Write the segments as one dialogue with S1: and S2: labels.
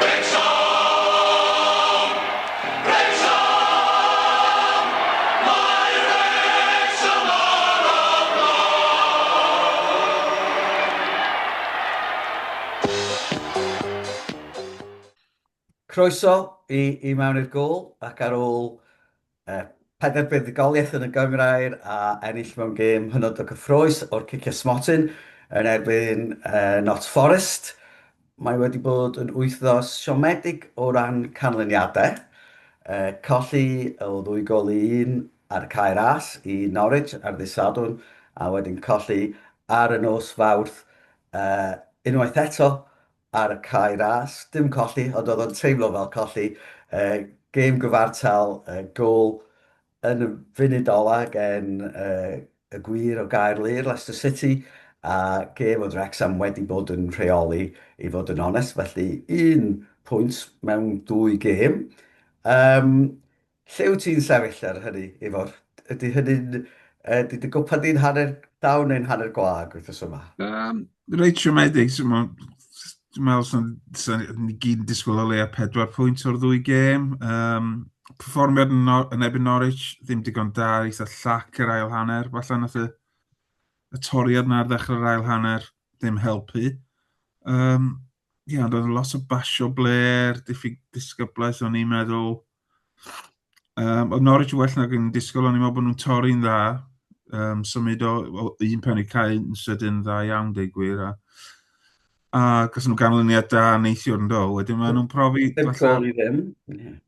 S1: Wrecsam! Wrecsam! Mae Wrecsam ar y blaen!
S2: Croeso i, i mewn i'r gôl ac ar ôl uh, pedair buddugoliaeth yn y gynghrair a ennill mewn gêm hynod o gyffrous o'r ciciau smotyn yn erbyn uh, Notts Forest. Mae wedi bod yn wythnos siomedig o ran canlyniadau. Uh, colli o ddwy gol i un ar y Cae Ras i Norwich ar ddydd Sadwrn a wedyn colli ar y nos Fawrth uh, unwaith eto ar y Cae Ras. Dim colli, ond oedd o'n teimlo fel colli. Uh, gêm gyfartal, uh, gôl yn y funud ola gen uh, y gwir o Gaerlŷr, Leicester City, a gêm oedd Wrexham wedi bod yn rheoli, i fod yn onest. Felly, un pwynt mewn dwy gêm. Um, Lle wyt ti'n sefyll ar hynny, Ifor? Ydy hynny'n... Ydy dy gwpan di'n hanner llawn neu'n hanner gwag wythnos yma?
S3: Um, reit siomedig. Dwi'n meddwl sy'n sy ni gyd yn disgwyl o leia 4 pwynt o'r ddwy gêm. Um, perfformiad yn, Nor yn erbyn Norwich, ddim digon da, eitha llac yr ail hanner. Falle nath y, y toriad na ar ddechrau'r ail hanner ddim helpu. Um, Ie, ond oedd lot o basio blêr, diffyg disgyblaeth o'n i'n meddwl. Um, oedd Norwich yn well nag o'n i'n disgwyl, o'n i'n meddwl bod nhw'n torri'n dda. Um, symud o, o un pen i'r cae yn sydyn dda iawn, deud gwir. A, a gason nhw ganlyniad da neithiwr yn do. Wedyn maen nhw'n profi...
S2: Ddim gol i ddim. Yeah.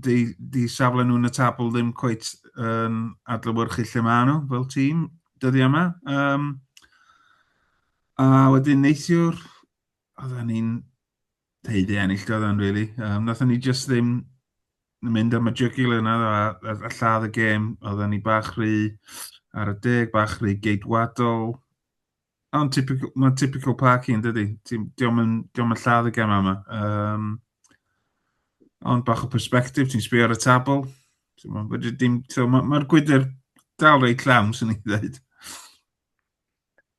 S3: Di, di safle nhw yn y tabl ddim cweit yn adlewyrchu lle maen nhw fel tîm dyddiau yma. Um, a wedyn neithiwr, oedden ni'n haeddu ennill doedden, really. Um, nathon ni just ddim mynd am y jugular yna a, a, a lladd y gêm. Oedden ni bach rhy ar y deg, bach rhy geidwadol. Ond typical, mae'n typical parking, dydy. Diolch yn, diolch yn lladd y gem yma. Um, ond bach o perspective, ti'n sbio ar y tabl. Mae'r ma, ma gwydr dal reit llawn, sy'n ni'n dweud.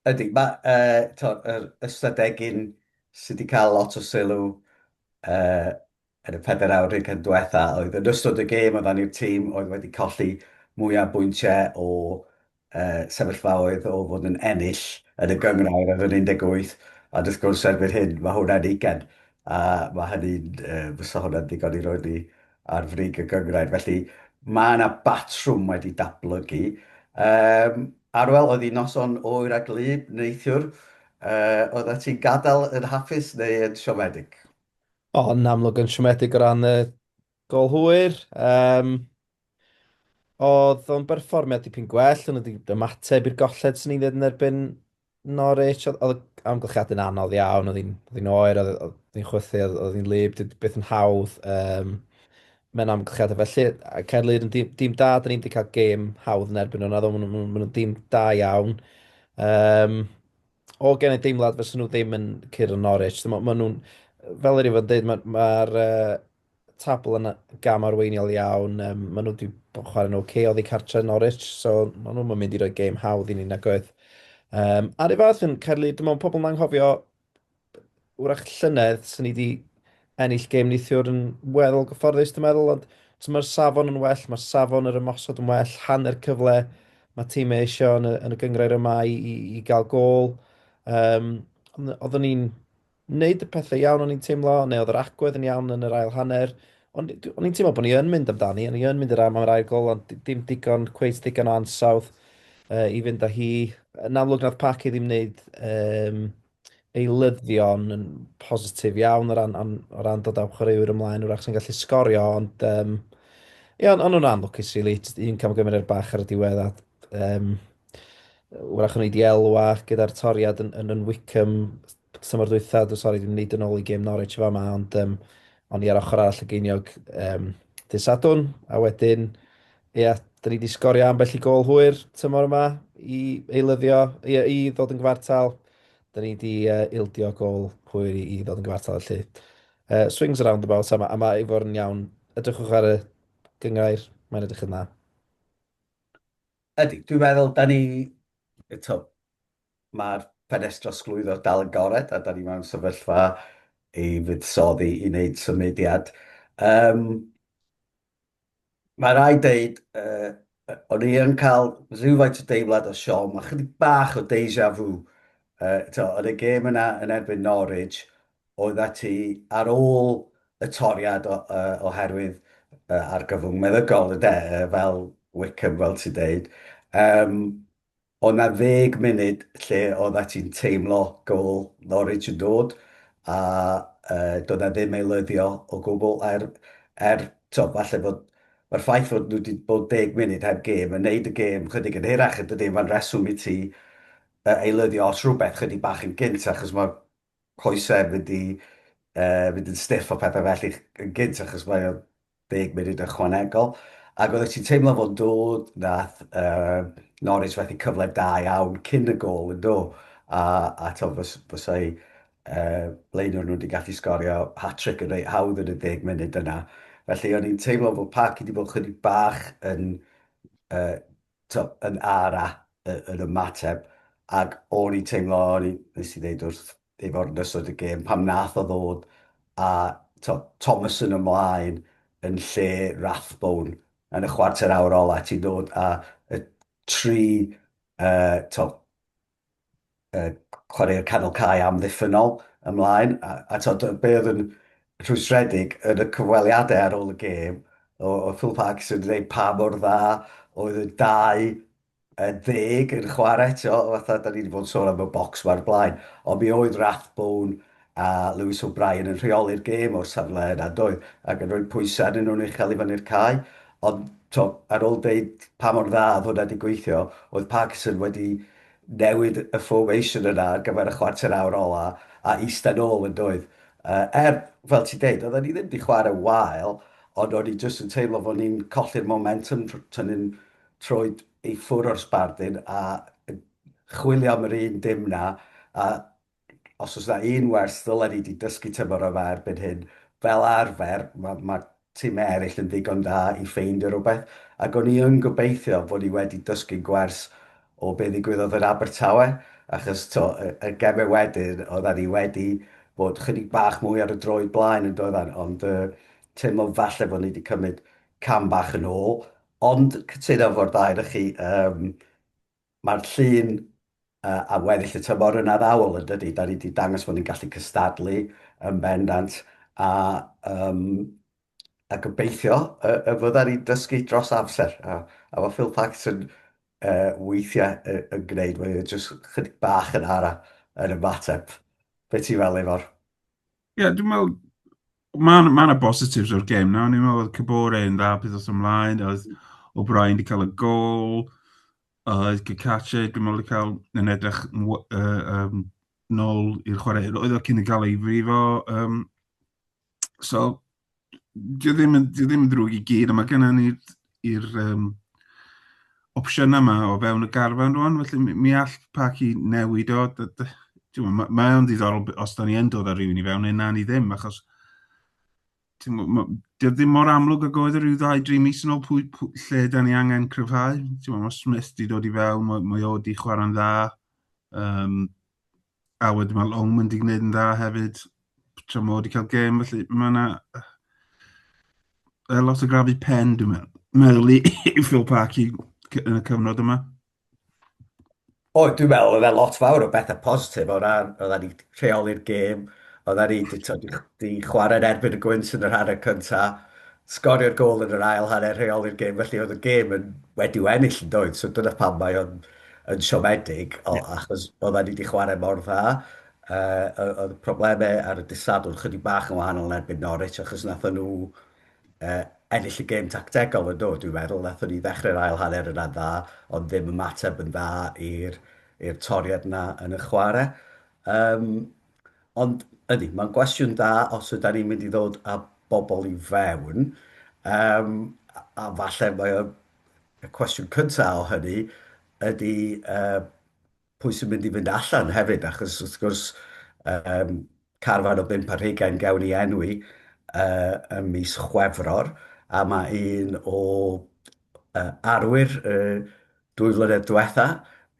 S2: Ydy, mae uh, to, yr ystadegyn sydd wedi cael lot o sylw uh, yn y pedair awr hugain diwetha oedd yn ystod y gêm oeddan ni'r tîm oedd wedi colli mwyaf bwyntiau o uh, sefyllfaoedd o fod yn ennill yn y gynghrair oedd yn 18, ond wrth gwrs erbyn hyn mae hwnna'n 20 a mae hynny'n, uh, fysa hwnna'n ddigon i roi ni ar frig y gynghrair. Felly mae yna batrwm wedi datblygu. Um, Arwel, oedd hi noson oer a gwlyb neithiwr. Uh, oeddet ti'n gadael yn hapus neu yn siomedig?
S4: O, yn amlwg yn siomedig o ran y gol hwyr. Um, oedd o'n berfformiad dipyn gwell, ond wedi ymateb i'r golled sy'n ni'n ddweud yn erbyn Norwich. Oedd, oedd y amgylchiadau'n anodd iawn, oedd hi'n oer, oedd, oedd hi'n chwythu, oedd, oedd hi'n lyb, beth yn hawdd. Um, mewn amgylchiadau felly. A Caerlŷr yn dîm, dîm da, da ni'n wedi cael gêm hawdd yn erbyn nhw, naddo, maen nhw'n ma nhw dîm da iawn. Um, o gen i deimlad fysa nhw ddim yn curo Norwich. Maen ma nhw'n, fel yr Ifan dweud, mae'r ma, uh, tabl yn gam arweiniol iawn. Um, maen nhw wedi chwarae'n oce okay oddi cartre Norwich, so maen nhw'n mynd i roi gêm hawdd i ni nag oedd. Um, a'r un fath yn Caerlŷr, dwi'n meddwl pobl yn anghofio wrach llynedd sy'n ni wedi ennill gêm neithiwr yn weddol gyfforddus, dwi'n meddwl, ond so mae'r safon yn well, mae'r safon yr ymosod yn well, hanner cyfle mae tîmau eisiau yn y, yn y gynghrair yma i, i, i gael gôl. Um, oeddwn ni'n wneud y pethau iawn o'n i'n teimlo, neu oedd yr agwedd yn iawn yn yr ail hanner. Ond o'n i'n teimlo bod ni yn mynd amdani, o'n i yn mynd i'r am yr ail gol, ond dim digon, cweit digon o ansawdd uh, i fynd â hi. Yn amlwg nath Parky ddim wneud um, eilyddion yn positif iawn o ran, o ran dod â chwaraewyr ymlaen wrach sy'n gallu sgorio, ond um, ie, ond o'n nhw'n anlwcus, really, un camgymeriad bach ar y diwedd, a um, wrach o'n i wedi elwa gyda'r toriad yn, yn, yn Wickham tymor dwytha, dwi'n sori, dwi'n neud yn ôl i gêm Norwich fa yma, ond um, o'n i ar ochr arall y geiniog um, dydd Sadwrn, a wedyn, ie, yeah, da ni wedi sgorio ambell i gol hwyr tymor yma i eilyddio, i, i ddod yn gyfartal. Da ni wedi uh, ildio gol hwyr i, i ddod yn gyfartal, felly uh, swings around about, a mae, a mae Ifor yn iawn. Edrychwch ar y gynghrair, mae'n edrych yn dda.
S2: Ydy, dwi'n meddwl, da ni, eto, mae'r ffenest drosglwyddo dal yn gored a da ni mewn sefyllfa ei fuddsoddi i wneud symudiad. Um, mae rhaid deud, o'n i yn cael rhywfaint o deimlad o siom, a chydig bach o deja vu. To, yn y gêm yna yn erbyn Norwich, oeddat ti ar ôl y toriad o, oherwydd argyfwng meddygol, ynde, fel Wickham, fel ti'n deud. Um, Oedd 'na ddeg munud lle oeddat ti'n teimlo gôl Norwich yn dod a yy doedd 'na ddim eilyddio o gwbl er er tibod falle fod mae'r ffaith fod nhw 'di bod deg munud heb gêm yn neud y gêm chydig yn hirach yn dydi? Mae'n reswm i ti yy eilyddio os rhywbeth chydig bach yn gynt achos mae coesau yn mynd i yy mynd yn stiff a pethau felly yn gynt achos mae o 10 munud ychwanegol. Ac oeddet ti'n teimlo fo'n dod, nath uh, Norwich fethu cyfle da iawn cyn y gôl yn do. A, a to, fys, fysai uh, blaenwr nhw wedi gallu sgorio hat-trick yn reit hawdd yn y 10 munud yna. Felly o'n i'n teimlo fod Park wedi bod chydig bach yn uh, to, yn ara yn ymateb, ac o'n i'n teimlo, o'n i, nes i ddeud wrth Ifor yn ystod y gêm, pam nath o ddod a to, Thomason ymlaen yn lle Rathbone yn y chwarter awr ola, ti'n dod â y tri to, uh, chwarae'r canol cae amddiffynnol ymlaen. A, a to, be oedd yn rhwystredig yn y cyfweliadau ar ôl y gêm, o, o Phil Parkinson yn dweud pa mor dda oedd y 20 yn chwarae, tio, fatha da ni wedi bod yn sôn am y bocs ma'r blaen. Ond mi oedd Rathbone a Lewis O'Brien yn rheoli'r gêm o'r safle yna, doedd, ac yn rhoi pwysau arnyn nhw'n uchel i fyny'r cae. Ond to, ar ôl deud pa mor dda oedd hwnna wedi gweithio, oedd Parkinson wedi newid y formation yna ar gyfer y chwarter awr ola a eistedd nôl yn doedd. Er, fel ti'n deud, oedden ni ddim wedi chwarae wael, ond o'n i jyst yn teimlo fod ni'n colli'r momentum, tynnu'n troed i ffwrdd o'r sbardun a chwilio am yr un dim na, a os oes 'na un wers ddylen ni 'di dysgu tymor yma erbyn hyn, fel arfer mae, mae timau eraill yn ddigon da i ffeindio rhywbeth, ac o'n i yn gobeithio bod ni wedi dysgu gwers o be ddigwyddodd yn Abertawe, achos to, y, y gemau wedyn, oedden ni wedi bod chydig bach mwy ar y droed blaen yn doedden, ond uh, teimlo falle bod ni wedi cymryd cam bach yn ôl, ond cytuno efo'r ddau ohonoch chi, um, Mae'r llun a weddill y tymor yn addawol yn dydy? Da ni wedi dangos bod ni'n gallu cystadlu yn bendant a, um, a gobeithio y, y fydda ni'n dysgu dros amser. A, a mae Phil Parkinson weithiau yn gwneud, mae o jyst chydig bach yn ara yn ymateb. Be ti'n fel, Ifor?
S3: Ie, yeah, dwi'n meddwl, mae ma yna positives o'r gêm na. O'n i'n meddwl oedd Kabore yn dda peth os ymlaen, oedd O'Brien wedi cael y gol, oedd Cacace, dwi'n meddwl wedi cael yn edrych um, nôl i'r chwarae. Oedd o cyn i gael ei frifo. Um, so, dio ddim yn, dio ddim yn ddrwg i gyd, a mae gennym ni i'r um, opsiynau yma o fewn y garfan rwan, felly mi, mi all Parky newid o. Mae ma o'n ddiddorol os da ni yn dod â rhywun i fewn, neu na ni ddim, achos dio ddim mor amlwg ag oedd y rhyw ddau, dri mis yn ôl pwy, pwy, lle da ni angen cryfhau. Mae Smith di dod i fewn, mae, mae o di chwarae'n dda. Um, a wedyn mae Longman di gwneud yn dda hefyd, tra mae o wedi cael gêm, felly mae yna lot o grafu pen, dwi'n meddwl, i, i Phil Parky yn y cyfnod yma.
S2: O, dwi'n meddwl oedd e lot fawr o bethau positif o ran, oedden ni rheoli'r gêm, oedden ni di, di, di chwarae'n erbyn y gwynt yn yr hanner cyntaf, sgorio'r gôl yn yr ail hanner, rheoli'r gêm, felly oedd y gêm yn wedi'w ennill yn doedd, so dyna pam mae o'n yn siomedig, o, achos oedden ni wedi chwarae mor dda. Uh, oedd problemau ar y dydd Sadwrn chydig bach yn wahanol yn erbyn Norwich, achos nathon nhw uh, ennill y gêm tactegol yn dod, dwi'n meddwl. Nathon ni ddechrau'r ail hanner yna dda, ond ddim ymateb yn dda i'r i'r toriad yna yn y chwarae. Um, ond ydy, mae'n gwestiwn da os ydyn ni'n mynd i ddod â bobl i fewn. Um, a, a falle mae o y cwestiwn cyntaf o hynny ydy uh, pwy sy'n mynd i fynd allan hefyd, achos wrth gwrs um, carfan o 5 ar hugain gawn ni enwi uh, ym mis Chwefror, a mae un o uh, arwyr uh, 2 flynedd diwetha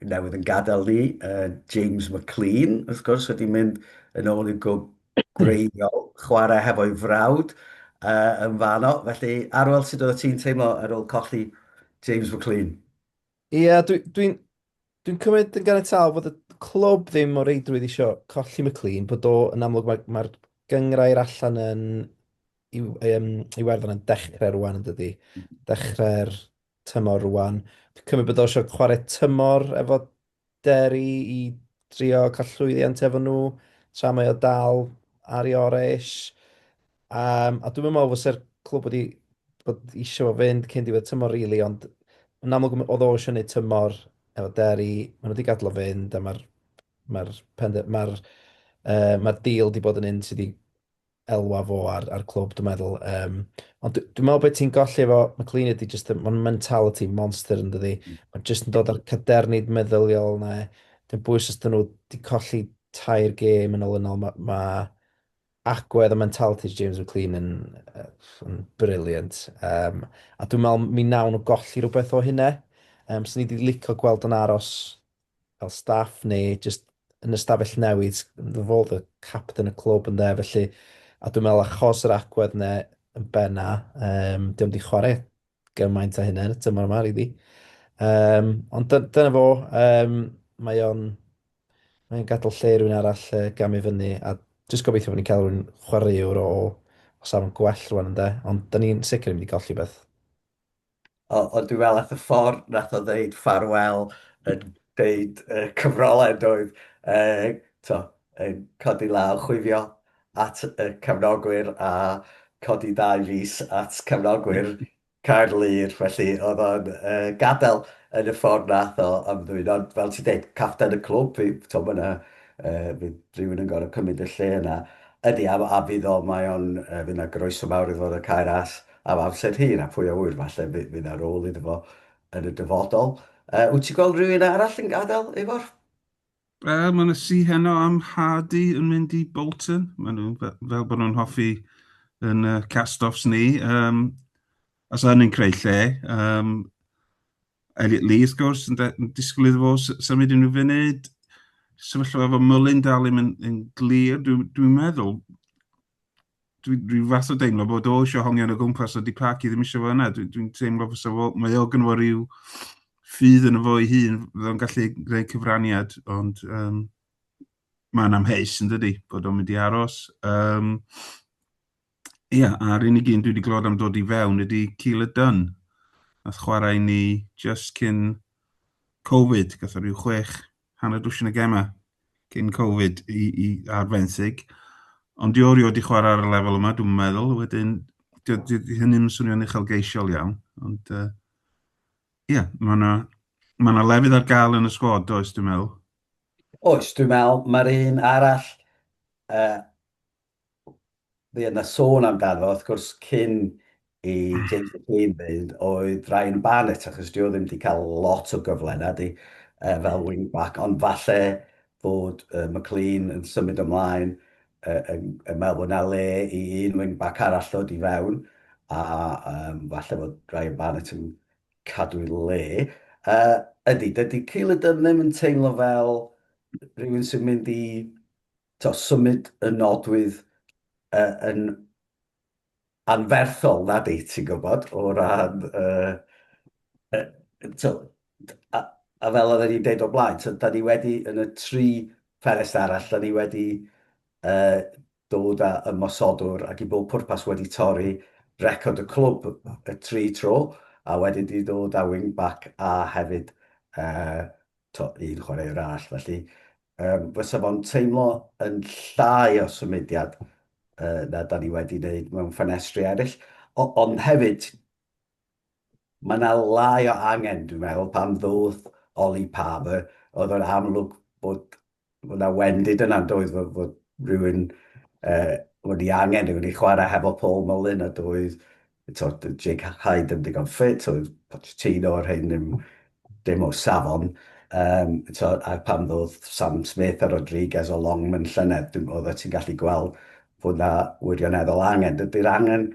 S2: newydd yn gadael ni, uh, James McLean, wrth gwrs, wedi mynd yn ôl i'w gwreiddiol, chwarae hefo'i frawd uh, yn fanno. Felly, Arwel, sut oedd ti'n teimlo ar ôl colli James McLean?
S4: Ie, yeah, dwi'n dwi, dwi cymryd yn ganiataol fod y clwb ddim o reidrwydd eisiau colli McLean, bod o yn amlwg mae'r mae gyngrair allan yn Iwerddon yn dechrau rwan yn dydy. Dechrau'r tymor rwan. Dwi'n cymryd bod o eisiau chwarae tymor efo Derry i drio cael llwyddiant efo nhw, tra mae o dal ar ei orau-ish. A dwi'n meddwl fysa'r clwb wedi bod eisiau fo fynd cyn diwedd tymor, really, ond yn amlwg oedd o eisiau gwneud tymor efo Derry, maen nhw wedi gadael o fynd, a mae'r mae'r ma ma deal wedi bod yn un sydd wedi elwa fo ar clwb, dwi'n meddwl. Ond dwi'n meddwl beth ti'n golli efo McLean ydy just, mae'n mentality monster yn dydi. Mae'n just yn dod â'r cadernid meddyliol na. Dim bwys os dyn nhw wedi colli tair gêm yn olynol, mae ma agwedd a mentality James McLean yn brilliant. A dwi'n meddwl mi nawn nhw golli rhywbeth o hynna. So ni wedi licio gweld yn aros fel staff neu jyst yn y stafell newid, fo oedd y captain y clwb yn de, felly, a dwi'n meddwl achos yr agwedd yna yn benna, diolch wedi chwarae gymaint â hynna yn y tymor yma, really. Ond dyna fo, mae o'n mae o'n gadael lle i rywun arall gamu fyny, a jyst gobeithio bod ni'n cael rhywun chwaraewr o safon gwell rwan ynde, ond da ni'n sicr yn mynd i golli beth.
S2: Ond dwi'n meddwl ath y ffordd nath o ddeud ffarwel yn deud cyfrolau doedd, to, yn codi law, chwifio at y cefnogwyr a codi ddau fys at cefnogwyr Caerlŷr, felly oedd o'n gadael yn y ffordd nath o ymddwyn, ond fel ti'n deud, capten y clwb, fi, to, ma' 'na, fydd rhywun yn gorfod cymryd y lle yna. Ydy, a fydd o, mae o'n, fydd 'na groeso mawr iddo fo yn y Cae Ras am amser hir, a pwy a ŵyr, falle fydd 'na rôl iddo fo yn y dyfodol. Wyt ti'n gweld rhywun arall yn gadael, Ifor?
S3: Wel, mae yna si heno am Hardy yn mynd i Bolton. Maen nhw fel bod nhw'n hoffi yn cast-offs ni. A so hynny'n creu lle. Elliot Lee, wrth gwrs, yn disgwyl iddo fo symud unrhyw funud. Sefyllfa efo Mullin dal ddim yn glir. Dwi'n dwi meddwl, dwi'n dwi fath o deimlo bod o eisiau hongian o gwmpas o di Parky ddim eisiau fo yna. Dwi'n dwi teimlo fysa fo, mae o gynno fo ryw ffydd yn fo ei hun, fydd o'n gallu gwneud cyfraniad, ond mae'n amheus yn dydi, bod o'n mynd i aros. Ia, a'r unig un dwi wedi glywed am dod i fewn ydy Keeler Dunn. Nath chwarae i ni just cyn Covid, gath o ryw 6, hanner dwsin o gemau cyn Covid i ar fenthyg. Ond di o rioed 'di chwarae ar y lefel yma, dwi'n meddwl. Wedyn, di hynny'n swnio'n uchelgeisiol iawn. Ond, ie, yeah, mae yna ma 'na lefydd ar gael yn y sgwad, does, dwi'n meddwl.
S2: Oes, dwi'n meddwl, mae'r un arall Fuodd 'na sôn amdano fo, wrth gwrs, cyn i James McLean fynd, oedd Ryan Barnett, achos 'di o ddim 'di cael lot o gyfle nadi, fel wing-back, ond falle bod McLean yn symud ymlaen, yn yn meddwl bod 'na le i un wing-back arall ddod i fewn, a falle bod Ryan Barnett yn cadw'i le. Ydy, dydy Keillor Dunn ddim yn teimlo fel rhywun sy'n mynd i tibod, symud y nodwydd yn anferthol, nadi, ti'n gwybod, o ran, tibod, a fel oedden ni'n deud o blaen, tibod, da ni wedi, yn y tri ffenest arall, da ni wedi dod â ymosodwr ac i bob pwrpas wedi torri record y clwb y tri tro, a wedyn di dod â wing-back a hefyd tibod, un chwaraewr arall, felly fysa fo'n teimlo yn llai o symudiad na da ni wedi wneud mewn ffenestri eraill. Ond hefyd, mae yna lai o angen, dwi'n meddwl, pan ddoth Ollie Palmer, oedd o'n amlwg bod yna wendid yna, doedd, fod rhywun wedi angen rhywun i chwarae hefo Paul Mullin, a doedd tibod, Jake Hyde ddim digon ffit, oedd Pochettino a'r rhain ddim o safon. Tibod, a pan ddodd Sam Smith a Rodriguez o Longman llynedd, dwi'n oeddet ti'n gallu gweld fod 'na wirioneddol angen. Dydy'r angen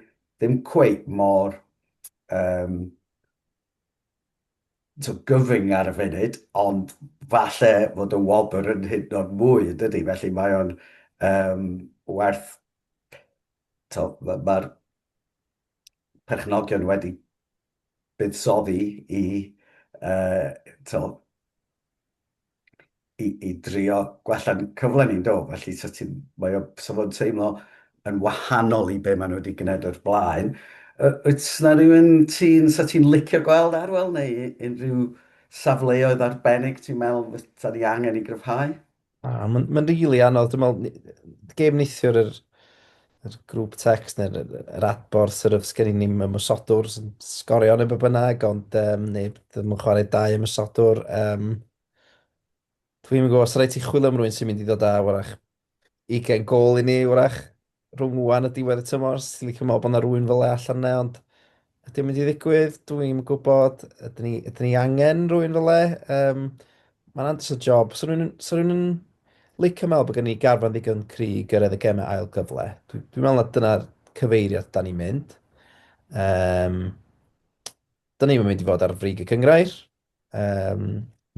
S2: ddim cweit mor tibod, gyfyng ar y funud, ond falle fod y wobr yn hyd yn oed mwy, yn dydy? Felly mae o'n werth, mae'r ma perchnogion wedi buddsoddi i, uh, to, i, i drio gwella'n cyfle ni'n do. Felly, so ti'n, mae o, so fo'n teimlo yn wahanol i be maen nhw wedi gwneud o'r blaen. Wyt na rhywun ti'n, sa ti'n licio gweld Arwel, neu unrhyw safleoedd arbennig ti'n meddwl fysa ni angen i gryfhau?
S4: Ah, Mae'n ma rili anodd. Dwi'n meddwl, gêm neithiwr yr, yr grŵp text neu'r yr adborth sort of, sgen i ni'n ymosodwr sy'n sgorio neu be bynnag, ond um, neu ddim yn chwarae dau ymosodwr. Um, Dwi'n yn gwybod, os rhaid ti chwilio am rhywun sy'n mynd i ddod â, wrach, 20 gol i ni, wrach, rhwng wan a diwedd y tymor, sy'n licio meddwl bod yna rhywun fel e allan yna, ond ydy o'n mynd i ddigwydd? Dwi'n gwybod. Ydyn ni, ydyn ni angen rhywun fel e? Um, Mae'n andros o job. So rhywun, so rhywun yn licio meddwl bod gen ni garfan ddigon cry i gyrraedd y gemau ail gyfle. Dwi'n dwi meddwl na dyna'r cyfeiriad da ni'n mynd. Um, da ni'n mynd i fod ar frig y cyngrair. Um,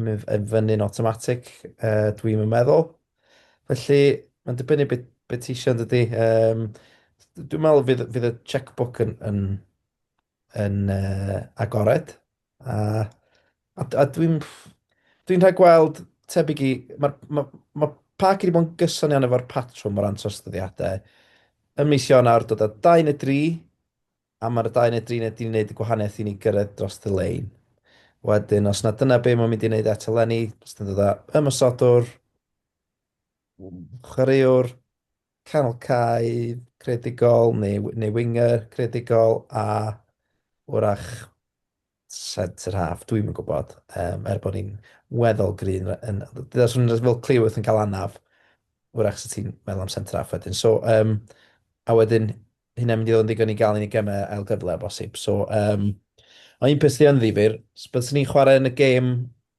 S4: mynd fyny'n automatic, uh, dwi'n meddwl. Felly, mae'n dibynnu beth be ti eisiau, dydy. Um, dwi'n meddwl fydd, fydd y checkbook yn, yn, yn uh, agored. A, a, a dwi'n dwi rhaid gweld tebyg i... Mae'r ma, ma Park wedi bod yn gyson iawn efo'r patrwm o ran trosdyddiadau. Ym mis Ionawr, dod â 2 neu 3 a mae'r 2 neu 3 neu 'di wneud y gwahaniaeth i ni gyrraedd dros y lein. Wedyn, os na dyna be mae'n mynd i wneud eto eleni, os dwi'n dod â ymosodwr, chwaraewr, canol cae creadigol neu, neu winger creadigol a wrach centre half, dwi'm yn gwybod, um, er bod ni'n weddol gryn. Yn, os rhywun fel Cleworth yn cael anaf, wrach sy'n ti'n meddwl am centre half wedyn. So, um, a wedyn, hynna'n mynd i ddod yn ddigon i gael i ni gemau ail gyfle o bosib. So, um, ond un peth sydd yn ddifyr, byddwn ni'n chwarae yn y gêm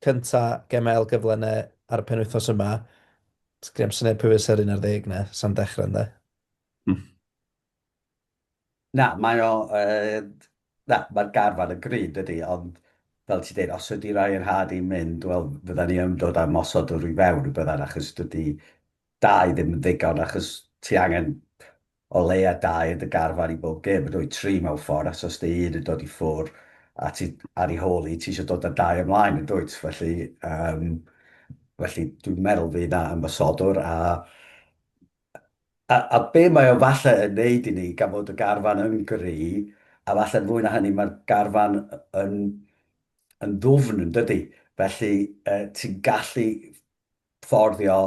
S4: cynta gemau ail gyfle yna ar y penwythnos yma, sgrim syniad pwy fysa'r 11 na, sa'n dechrau ynddo.
S2: Na, mae o... Uh, na, mae'r garfan yn gryf, dydy, ond fel ti'n dweud, os ydy Ryan Hardy'n mynd, wel, fydda ni yn dod â mosod o'r i fewn, byddan, achos dydy dau ddim yn ddigon, achos ti angen o leia dau yn dy garfan i bob gêm, yn dweud tri mewn ffordd, achos os dy un yn dod i ffwr a ti ar ei hôl i, ti eisiau dod â dau ymlaen, yn dwyt? Felly, um, felly dwi'n meddwl fydd na ymosodwr a A, a be mae o falle yn neud i ni, gan fod y garfan yn gry, a falle fwy na hynny, mae'r garfan yn, yn ddwfn yn dydy. Felly eh, ti'n gallu fforddio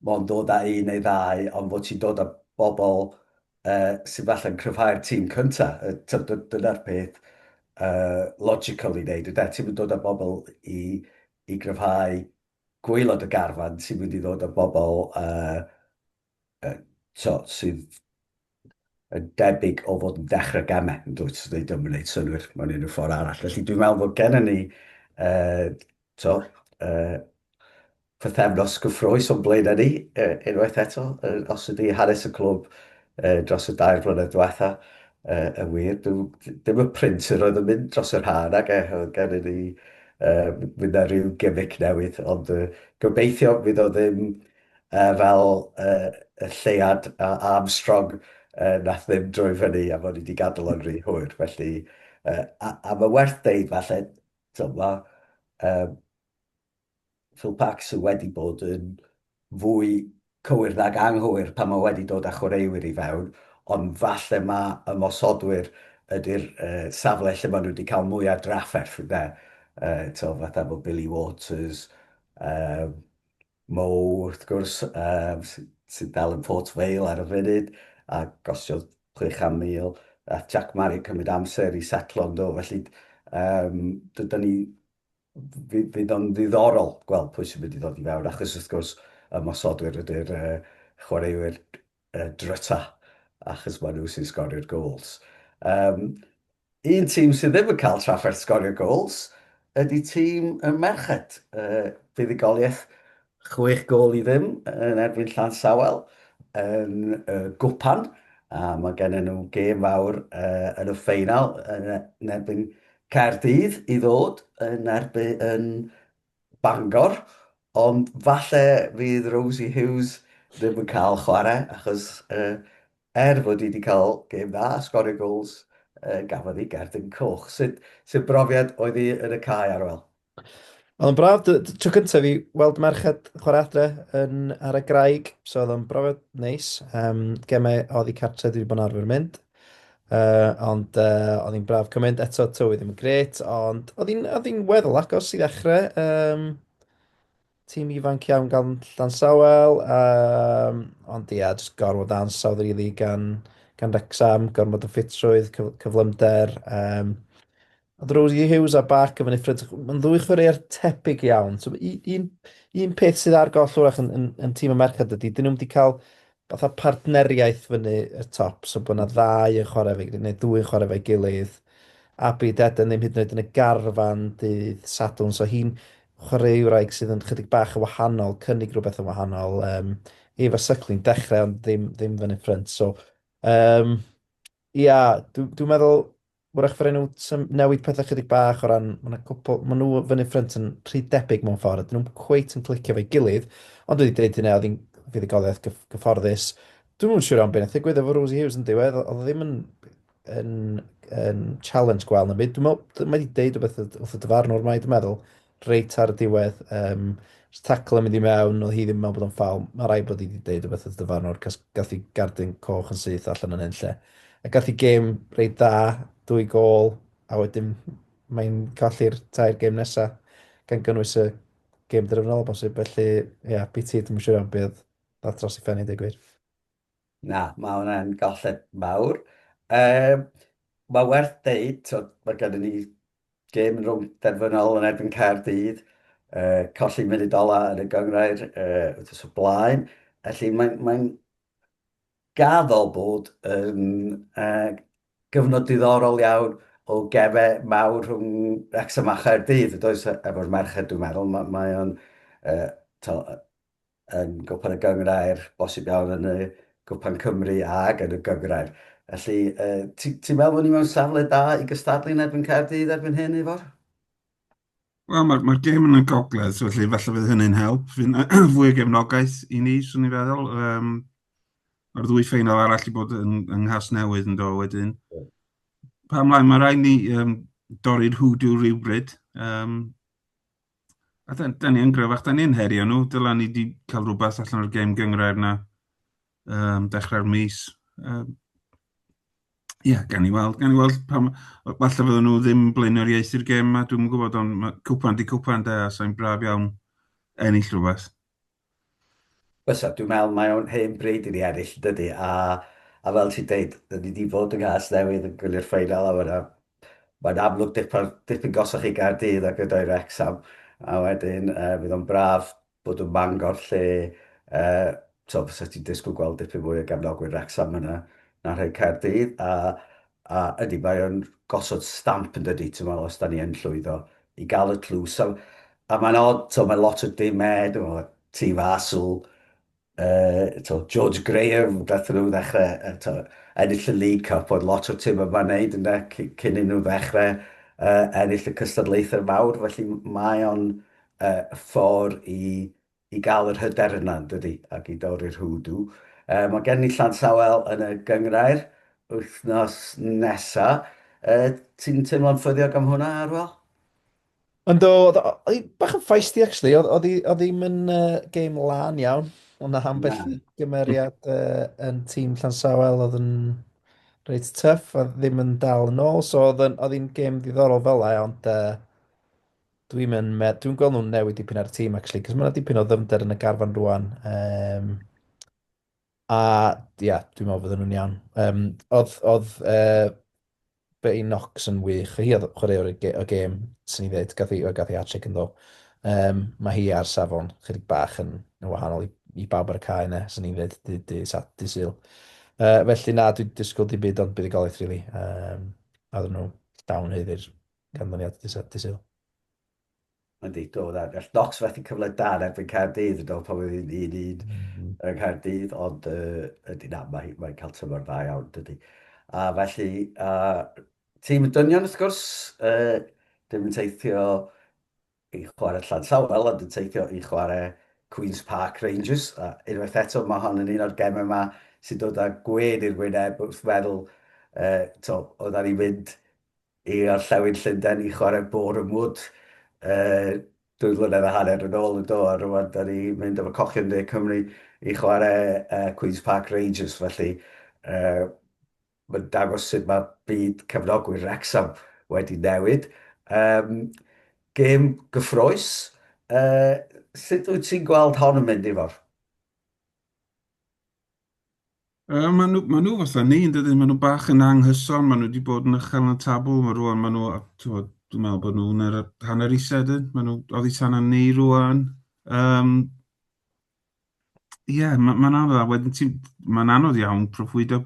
S2: mond dod â un neu ddau, ond fod ti'n dod â bobl eh, sydd falle'n cryfhau'r tîm cyntaf. Dyna'r peth uh, logical i wneud. Ti'n mynd dod â bobl i, i gryfhau gwaelod y garfan sy'n mynd i ddod â bobl uh, uh, so, sydd yn debyg o fod yn dechrau gemau, yn dweud, so ddim yn gwneud synnwyr mewn unrhyw ffordd arall. Felly dwi'n meddwl fod gennym ni uh, to, uh, pythefnos gyffrous o'n blaenau ni uh, unwaith eto, uh, os ydy hanes y clwb uh, dros y dair blynedd diwetha uh, yn wir. Dim y printer oedd yn mynd dros yr ha, nag e, oedd gennym ni uh, fydd na rhyw gimmick newydd, ond uh, gobeithio fydd o ddim uh, fel uh, y lleuad uh, Armstrong uh, nath ddim droi fyny a fod ni wedi gadael o'n rhy hwyr. Felly, uh, a, a mae werth deud falle, so, mae uh, Phil Parkinson wedi bod yn fwy cywir nag anghywir pan mae wedi dod â chwaraewyr i fewn, ond falle mae ymosodwyr ydy'r uh, safle lle maen nhw wedi cael mwy ar drafferth, ynde? Uh, to, fatha bod Billy Waters, uh, Mo, wrth gwrs, uh, sydd dal yn Port Vale ar y funud, a gostiodd 600,000, a Jack Murray cymryd amser i setlo ynddo, felly um, dydyn ni fydd o'n ddiddorol gweld pwy sy'n mynd i ddod i fewn, achos wrth gwrs ymosodwyr ydy'r uh, chwaraewyr uh, dryta, achos maen nhw sy'n sgorio'r goals. Um, un tîm sydd ddim yn cael trafferth sgorio goals ydy tîm y merched. Uh, buddugoliaeth 6 gôl i ddim yn erbyn Llansawel yn uh, gwpan, a mae gen nhw gêm fawr uh, yn y ffeinal yn, yn erbyn Caerdydd i ddod yn erbyn yn Bangor, ond falle fydd Rosie Hughes ddim yn cael chwarae, achos uh, er fod hi wedi cael gêm dda, sgorio gols, uh, gafodd hi gerdyn coch. Sut, sut brofiad oedd hi yn y cae, Arwel?
S4: Oedd o'n braf, tro cyntaf fi weld merched chwarae adre yn, ar y graig, so oedd o'n brofiad neis. Um, gemau oedd i cartre dwi wedi bod yn arfer mynd. Uh, ond uh, oedd hi'n braf cymaint, eto tywydd ddim yn gret, ond oedd hi'n oedd hi'n weddol agos i ddechrau. Um, tîm ifanc iawn gan Llansawel, um, ond ia, jyst gorfod ansawdd rili really gan, gan Wrexham, gormod o ffitrwydd, cyf cyflymder. Um, Oedd Rosie Hughes a Barker fyny ffrynt, mae'n ddwy chwaraewr tebyg iawn. So, un, un peth sydd ar goll wrach yn, yn, yn tîm y merched ydy, dyn nhw'n wedi cael fatha partneriaeth fyny y top, so bod yna ddau yn chwarae fe, neu ddwy yn chwarae fe'i gilydd. Abi Deden ddim hyd yn oed yn y garfan dydd Sadwrn, so hi'n chwaraewraig sydd yn chydig bach yn wahanol, cynnig rhywbeth yn wahanol. Um, Eva Suckling dechrau, ond ddim, ddim fyny ffrynt. So, um, ia, dwi'n dwi meddwl, wrach fydden nhw newid pethau chydig bach o ran, mae yna cwpl, maen nhw fyny ffrynt yn rhy debyg mewn ffordd, dyn nhw'n cweit yn clicio efo'i gilydd, ond dwi wedi dweud hynna, oedd hi'n fuddugoliaeth gyff gyfforddus. Dwi'm yn siŵr iawn beth nath ddigwydd efo Rosie Hughes yn diwedd, oedd o ddim yn, yn, yn challenge gwael na byd. Dwi'n meddwl, mae wedi deud rhywbeth wrth y dyfarnwr, mae dwi'n meddwl, reit ar y diwedd. Um, tackle yn mynd i mewn, oedd hi ddim yn meddwl bod o'n ffawl. Mae rhaid bod hi wedi deud rhywbeth wrth y dyfarnwr, cos gath hi gardyn coch yn syth allan yn unlle. A gath hi gêm reit dda, dwy gôl, a wedyn mae'n colli'r tair gêm nesaf, gan gynnwys y gêm derfynol o bosib. Felly, ie, yeah, BT, dwi'n siŵr iawn beth ddath dros i ffen i dweud gwir.
S2: Na, mae hwnna'n golled mawr. Um, mae werth deud, so, mae gennym ni gêm yn rownd derfynol yn erbyn Caerdydd, uh, colli munud ola yn y gynghrair uh, wythnos o blaen. Felly mae'n mae gaddo bod yn uh, gyfnod diddorol iawn o gemau mawr rhwng Wrexham a Chaerdydd, does, efo'r merched dwi'n meddwl, mae, mae o'n uh, to, yn Gwpan y Gynghrair, bosib iawn yn y Gwpan Cymru ag yn y Gynghrair. Felly, uh, ti'n ti meddwl bod ni mewn safle da i gystadlu yn erbyn Caerdydd erbyn hyn, Ifor?
S3: Wel, mae'r mae gêm yn y gogledd, so felly falle fydd hynny'n help. Fydd fwy o gefnogaeth i ni, swn i'n feddwl. Um, mae'r ddwy ffeinal arall i bod yn, yng Nghas Newydd yn do wedyn. Pa mlaen, mae rhaid ni um, dorri'r hwdw rhywbryd. Um, A da, da ni yn gryfach, da ni yn herio nhw. Dyla ni wedi cael rhywbeth allan o'r gêm gynghrair na um, dechrau'r mis. Um, Ie, yeah, gan i weld, gan i weld pam... Falle fydden nhw ddim blaenoriaethu'r gêm yma, dwi'n gwybod, ond mae cwpan di cwpan de, a sa'n braf iawn ennill rhywbeth.
S2: Fysa, dwi'n meddwl mae o'n hen bryd i ni ennill, dydy? A, a fel ti'n deud, dyn ni wedi bod yng Nghasnewydd yn gwylio'r ffeinal a mae'n mae'n amlwg dipyn, dipyn gosach i Gaerdydd ac ydo'i Wrexham. A wedyn uh, fydd o'n braf bod yn Mangor lle uh, so, fysa ti'n disgwyl gweld dipyn mwy o gefnogwyr Wrexham yna na rhai Caerdydd. A, a ydy, mae o'n gosod stamp yn dydy, ti'n meddwl, os da ni yn llwyddo i gael y tlws. A, a mae'n odd, so, mae lot o dimau, dwi'n meddwl, Tîm Arsenal, uh, to, George Graham, dath nhw ddechrau uh, to, ennill y League Cup, oedd lot o tîm yma'n neud yna cyn i nhw ddechrau uh, ennill y cystadlaethau mawr, felly mae o'n uh, ffordd i i gael yr hyder yna, yn dydy, ac i dorri'r hwdw. Uh, mae gen i Llansawel yn y gynghrair wythnos nesa. Uh, ti'n teimlo'n ffyddiog am hwnna, Arwel?
S4: Ynddo, oedd hi bach yn feisty actually, oedd oedd hi'm yn uh, game lan iawn. Oedd na ambell i gymeriad uh, yn tîm Llansawel oedd yn reit tough a ddim yn dal yn ôl, so oedd hi'n game ddiddorol fel 'na, ond uh, dwi'n mynd, dwi'n gweld nhw'n newid dipyn ar y tîm actually, cos mae yna dipyn o ddyfnder yn y garfan rwan. Um, a ia, yeah, dwi'n meddwl fydden nhw'n iawn. Um, oedd oedd uh, Betty Knox yn wych. Hi oedd chwaraewr y, y gêm, sy'n ni ddweud, gath hi, gath hi hat-trick yn ddo. Um, mae hi ar safon chydig bach yn, yn wahanol i, i bawb ar y cae yna, sy'n ni'n ddweud, dy, dy, sat, dy Sul. Uh, felly na, dwi'n disgwyl dim byd ond buddugoliaeth, really. Um, a oedden nhw llawn haeddu'r canlyniad dy, dy Sul.
S2: Yndi, do, na. Gall Knox fethu cyfle da yn erbyn Caerdydd yn dod pan oedd hi'n un un mm. yng Nghaerdydd, ond uh, ydy na, mae mae'n cael tymor dda iawn, dydy. A felly, uh, tîm y dynion wrth gwrs, uh, dim yn teithio i chwarae Llansawel, ond yn teithio i chwarae Queen's Park Rangers. A unwaith eto, mae hon yn un o'r gemau yma sy'n dod â gwên i'r wyneb wrth feddwl, to, oedden ni'n mynd i Orllewin Llundain i chwarae Boreham Wood 2 flynedd a hanner yn ôl yn do, a rwan da ni'n mynd efo Cochion De Cymru i chwarae Queen's Park Rangers, felly mae'n dangos sut mae byd cefnogwyr Wrexham wedi newid. Gêm gyffrous. Sut wyt ti'n gweld hon yn mynd, Ifor?
S3: Maen nhw, ma nhw fatha ni, yn dydyn? Maen nhw bach yn anghyson, maen nhw wedi bod yn uchel yn y tabl, mae rwan, maen nhw, t'mod, dwi'n meddwl bod nhw'n yr hanner isaf, dyn? Maen nhw oddi tan ni rwan. Ie, yeah, mae'n ma anodd, a wedyn ti, mae'n anodd iawn proffwydo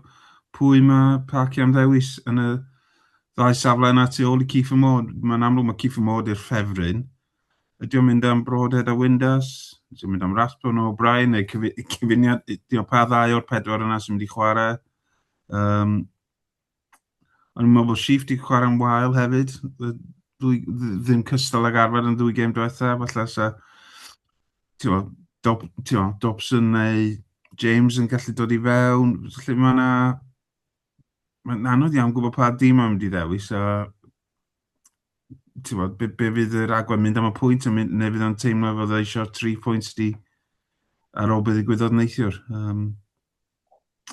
S3: pwy mae Parky am ddewis yn y ddau safle yna tu ôl i Kieffer Moore. Mae'n amlwg mae Kieffer Moore di'r ffefryn. Ydy o'n mynd am Broadhead a Windass? Ydy o'n mynd am Rathbone o O'Brien neu cyfuniad? Ydy o pa ddau o'r pedwar yna sy'n mynd i chwarae? O'n i'n meddwl bod Sheaf di chwarae'n wael hefyd. Ddwy, ddim cystal ag arfer yn ddwy gêm diwetha. Falle sa ti'n Dob, ti'n Dobson neu James yn gallu dod i fewn. Felly mae yna... Mae'n anodd iawn gwybod pa dîm mae'n mynd i ddewis. A ti'n bod, be fydd yr agwedd mynd am y pwynt, mynd, neu fydd o'n teimlo fod o eisiau 3 pwynt di ar ôl beth ddigwyddodd neithiwr.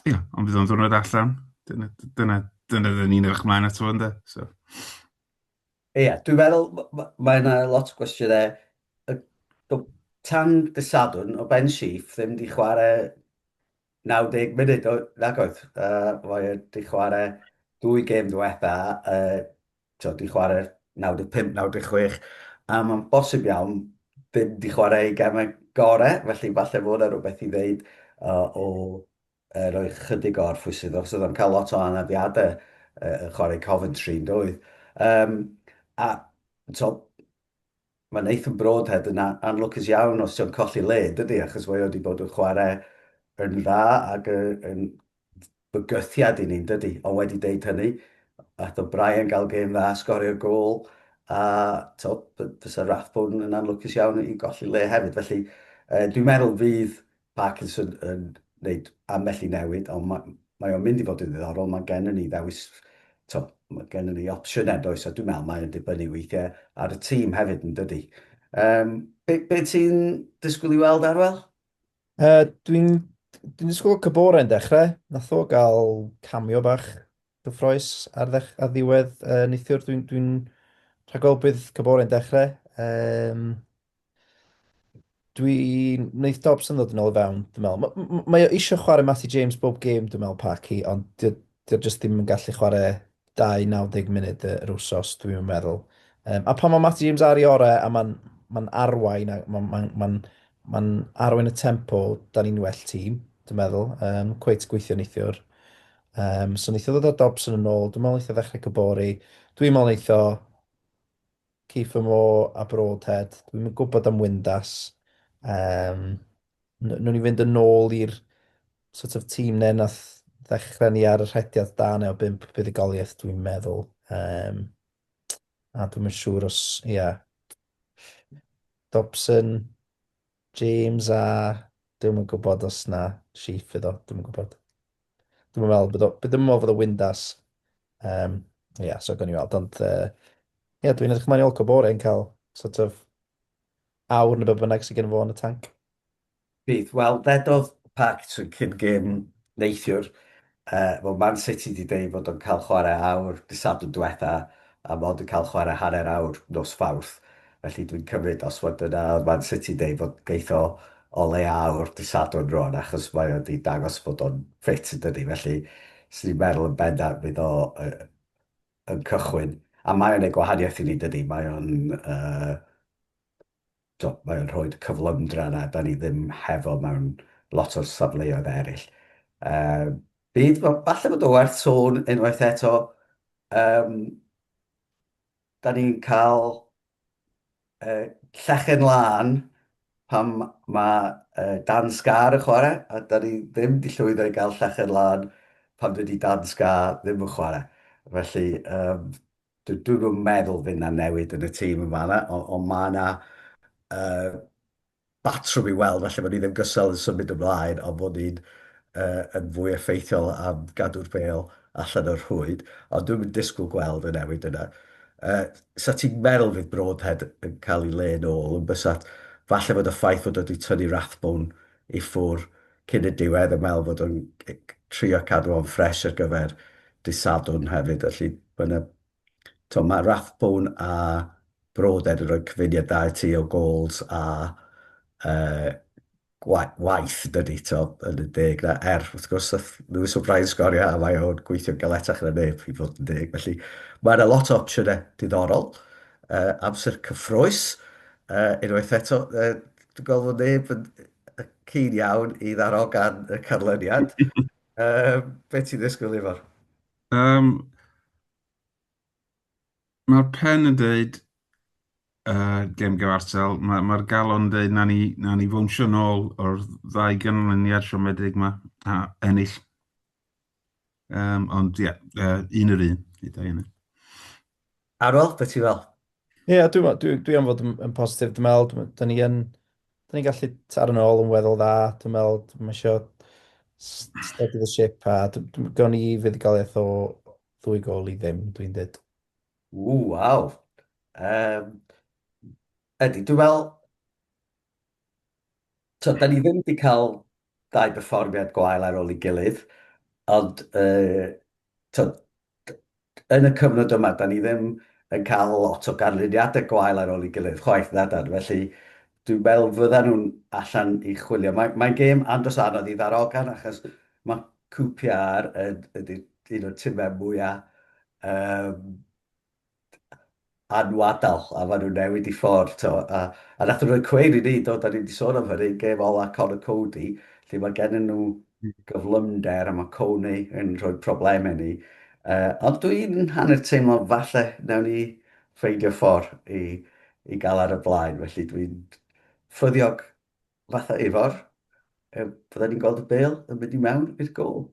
S3: Ia, ond fydd o'n ddwrnod allan. Dyna, dyna, dyna dyn ni'n edrych ymlaen ato fo, ynde? So.
S2: Ie, dwi'n meddwl mae yna lot o gwestiynau. Tan dy Sadwrn, o Ben Sheaf ddim di chwarae 90 munud, o, nag oedd. Mae o di chwarae dwy gêm ddiwetha, so, di chwarae 95, 96, a mae'n bosib iawn ddim di chwarae ei gemau gorau, felly falle fod yna rhywbeth i ddeud o roi chydig o orffwys iddo, achos oedd o'n cael lot o anafiadau yn chwarae Coventry yn doedd. A so, mae Nathan Broadhead yn anlwcus iawn os ti'n colli le, dydy, achos mae o wedi bod yn chwarae yn dda ac yn bygythiad i ni'n dydy. Ond wedi deud hynny, ath O'Brien gael gêm dda, sgorio gôl, a to, fysa Rathbone yn anlwcus iawn i golli le hefyd. Felly, dwi'n meddwl fydd Parkinson yn gwneud ambell i newid, ond mae, mae o'n mynd i fod yn ddiddorol. Mae gennym ni ddewis, to, mae gennym ni opsiynau, does, a dwi'n meddwl mae'n dibynnu weithiau ar y tîm hefyd, yn dydy. Be ti'n disgwyl i weld, Arwel?
S4: Dwi'n dwi disgwyl Kabore yn dechrau. Nath o gael cameo bach gyffroes ar ddiwedd neithiwr. Dwi'n dwi rhagweld bydd Kabore yn dechrau. Dwi'n... Wneith Dobson ddod yn ôl i fewn, dwi'n meddwl. Mae o eisiau chwarae Matty James bob gêm, dwi'n meddwl, Parky, ond dio, dio just ddim yn gallu chwarae 2 90 munud yr wsos, dwi'n meddwl. A pan mae Matty James ar ei orau a mae'n ma arwain, a mae'n ma, ma, ma arwain y tempo, da ni'n well tîm, dwi'n meddwl. Cweit gweithio neithiwr. So wneith o ddod â Dobson yn ôl, dwi'n meddwl wneith o ddechrau Kabore. Dwi'n meddwl wneith o Kieffer Moore a Broadhead. Dwi'm yn gwybod am Windass. Nw'n ni fynd yn ôl i'r sort of tîm ne nath ddechrau ni ar y rhediad da neu o bump buddugoliaeth, dwi'n meddwl. A dwi'm yn siŵr os, ia, yeah. Dobson, James a dwi'm yn gwybod os na Sheaf iddo, dwi'm yn gwybod. Dwi'm yn meddwl bod o, dwi'm yn meddwl bod o Windass. Yeah, so gawn ni weld, ond yeah, dwi'n edrych ymlaen i weld Kabore yn cael sort of awr neu be bynnag sydd gen fo yn y tanc.
S2: Bydd, wel, ddedodd Parkinson cyn gêm neithiwr, wel, Man City di deud fod o'n cael chwarae awr dy Sadwrn diwetha, a mod yn cael chwarae hanner awr nos Fawrth. Felly dwi'n cymryd os fod yna Man City deud fod geith o o leia awr dy Sadwrn rwan, achos mae o di dangos fod o'n ffit yn dydi. Felly, swn i'n meddwl yn bendant fydd o yn cychwyn. A mae o'n gwneud gwahaniaeth i ni, dydi? Mae o'n so, mae o'n rhoi cyflymdra yna da ni ddim hefo mewn lot o'r safleoedd eraill. Bydd, falle bod o werth sôn unwaith eto, da ni'n cael llechen lân pan mae Dan Scarr yn chwarae, a da ni ddim wedi llwyddo i gael llechen lân pan dydy Dan Scarr ddim yn chwarae. Felly, dwi'n dwi meddwl fydd na newid yn y tîm yma, ond on mae yna batrwm i weld, falle bod ni ddim gystal yn symud ymlaen, ond bod ni'n uh, yn fwy effeithiol am gadw'r bêl allan o'r rhwyd, ond dwi'n mynd disgwyl gweld y newid yna. Uh, sa ti'n meddwl fydd Broadhead yn cael ei le nôl, yn bysat, falle fod y ffaith fod wedi tynnu Rathbone i ffwr cyn y diwedd yn meddwl fod o'n trio cadw o'n ffres ar gyfer dydd Sadwrn hefyd, felly mae yna To, mae Rathbone a Broadhead yn rhoi cyfuniad da i ti o goals a uh, waith, dydy, to, yn y deg na. Er, wrth gwrs, nath Lewis O'Brien sgorio a mae o'n gweithio'n galetach na neb, i fod yn deg. Felly, mae yna lot o opsiynau diddorol. Uh, amser cyffroes. Uh, unwaith eto, uh, dwi'n gweld fod neb yn keen iawn i ddarogan y canlyniad. Uh, be ti'n ddisgwyl, Ifor?
S3: Um, Mae'r pen yn dweud uh, gem gyfartal. Mae'r ma galon yn dweud na ni, na ni fownsio nôl o'r ddau ganlyniad siomedig yma a ennill. Um, ond ie, yeah, uh, un yr un. I da hynny.
S2: Arwel, beth ti'n fel?
S4: Ie, yeah, dwi, dwi, dwi am fod yn, yn positif, dwi'n meddwl, dyn ni yn, dyn ni'n gallu taro nôl yn weddol dda, dwi'n meddwl, mae eisiau steady the ship, a dwi'n gawn ni fuddugoliaeth o ddwy gol i ddim, dwi'n dweud.
S2: Ww, waw. Um, ydy, dwi'n meddwl, so, da ni ddim wedi cael ddau berfformiad gwael ar ôl ei gilydd, ond uh, to, yn y cyfnod yma, da ni ddim yn cael lot o ganlyniadau gwael ar ôl ei gilydd chwaith, na dan. Felly, dwi'n meddwl fyddan nhw'n allan i chwilio. Mae'n mae gêm andros anodd i ddarogan achos mae QPR yn, yn, un o'r timau mwyaf um, anwadal, a maen nhw'n newid i ffordd, to. A, a nath nhw rhoi cweir i ni, do, da ni wedi sôn am hynny, gêm ola Conor Cody, lle mae gennyn nhw gyflymder a mae Coney yn rhoi problemau ni. Uh, ond dwi'n hanner teimlo falle nawn ni ffeindio ffordd i, i gael ar y blaen, felly dwi'n ffyddiog fatha Ifor, e, bydden ni'n gweld y bêl yn mynd i mewn i'r gôl.